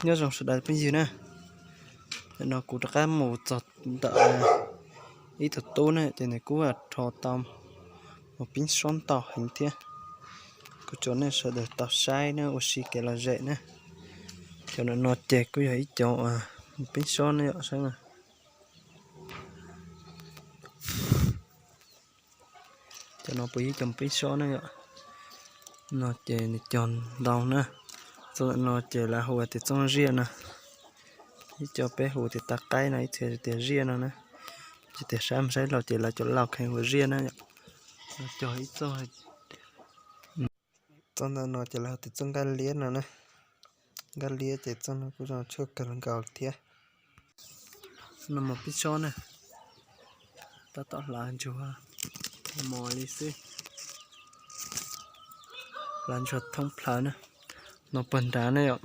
Nyob zoo sawv daws phooj ywg na, nim no kuv rov qab mus txog ntawm ib tug tub na, ces nws kuj rho tau mus pib sob ntau heev thiab. Kuv tso nej sawv daws tau saib na, ua si kev lom zem na. Cov no ces kuj yog ib cov mus pib sob ne yom, saib na. Cov no puas yog ib cov peb sob ne yom? No ces nws cog ntau na. Txoj ntawm no ces lawv hu tias txoj ziaj no. Ib co peb hu tias tag qaib no, ib txhia tias ziaj no na. Ces tias saib mus saib los ces lawv cov laus kheev hu ziaj na yom. No cog ib txoj. Txoj ntawm no ces lawv hu tias txoj nkaj liab no na. Nkaj liab ces txoj no kuj zoo tshuaj kawg nkaus thiab. No mas peb sob na, tab tom hlav ntsuag mos li xwb. Hlav ntsuag thoob plaws na. No puag nrad ne yom.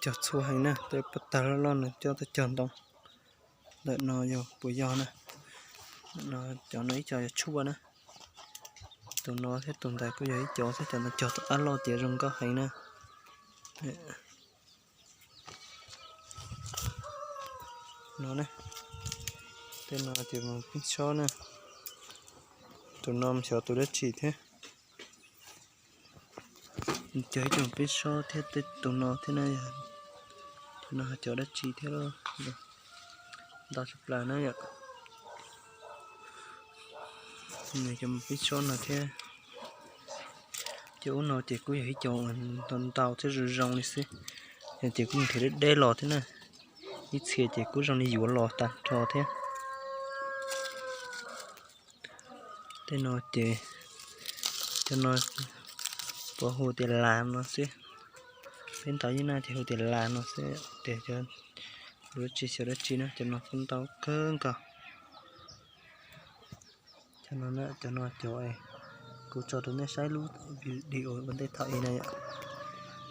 Cog txhua heev na, tej pob tawg loj loj no coj tuaj cog ntoo. Ntawm no yog puas yog na? Ntawm no, cov no ib co yog tshuaj na. Tus no thiab tus ntawd kuj yog ib co thiab, cov no cog tus qab loj ces zoo nkauj heev na. No na, tej no ces mus pib sob na. Tus no xyov tus dab tsi thiab. Cog ib co pib sob thiab tej tus no thiab na, tus no cov dab tsi thiab. Ntau tshaj plaws na yom. Nws cov pib sob no thiab. Cov ub no ces kuj yog ib co ntau ntau thiab zoo zoo li xwb. Yog ces kuj nrhiav deb deb los thiab na. Ib txhia ces kuj zoo li yuav los tag nrho thiab. Tej no ces, cov no puas hu tias las no xwb. Peb ntaus yeej na ces hu tias las no xwb, tias cov dab tsi xyov dab tsi na, cov no kuj ntau kawg nkaus. Cov no, cov no cov kuv tso rau nej saib lub video ua ntej thaum ub na yom.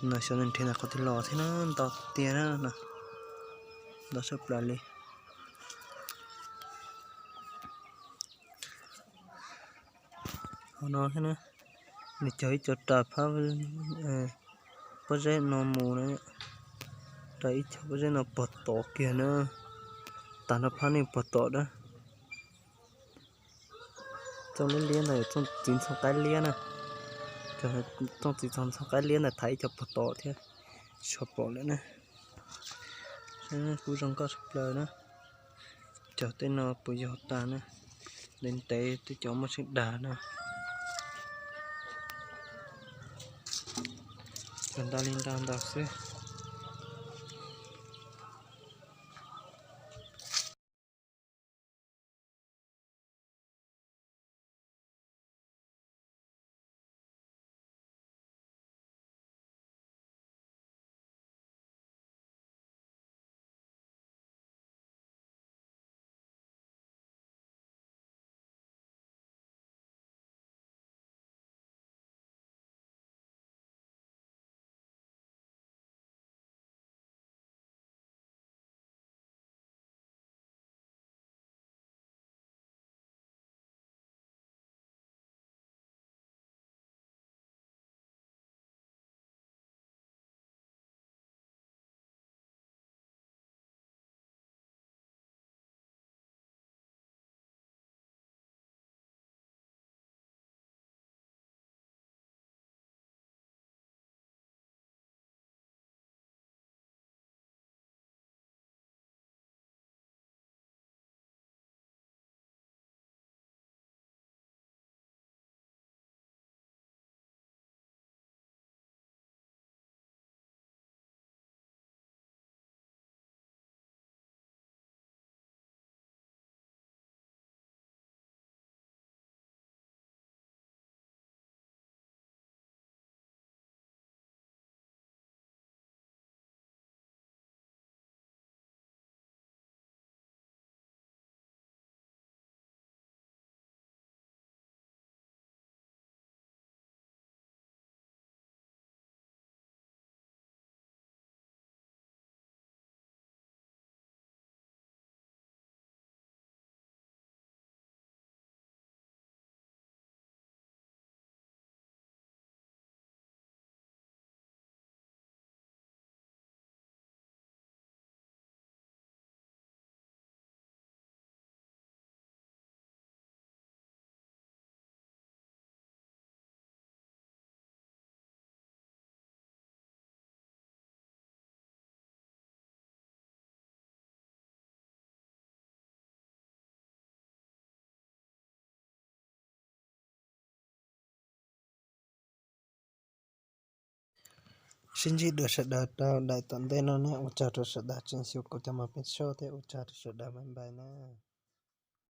No xyov nws nrhiav ntawm qhov twg los thiab na, ntau tiag na, ntau tshaj plaws li. Hauv no thiab na, nws cog ib co raws phab pob zeb no mus na, raws ib co pob zeb no puag tom kiag na, tag nrho phab nej puag tom na. Txooj liab liab ntawd txooj txiv ntxhoo qaib liab na, txooj txiv ntxhoo qaib liab ntawd thaiv ib co puag tom thiab, tshua pom lawm na. Kuj zoo nkauj tshaj plaws na. Cov tej no puas yog tas na, ntev ntev tej cov muaj tseeb dag na. Cog ntau li ntau ntau xwb. Sib ntsib dua sawv daws rau daim tom ntej no ne, ua tsaug rau sawv daws tseem xyuas kuv cov mos peb soj thiab ua tsaug rau sawv daws, bye bye na.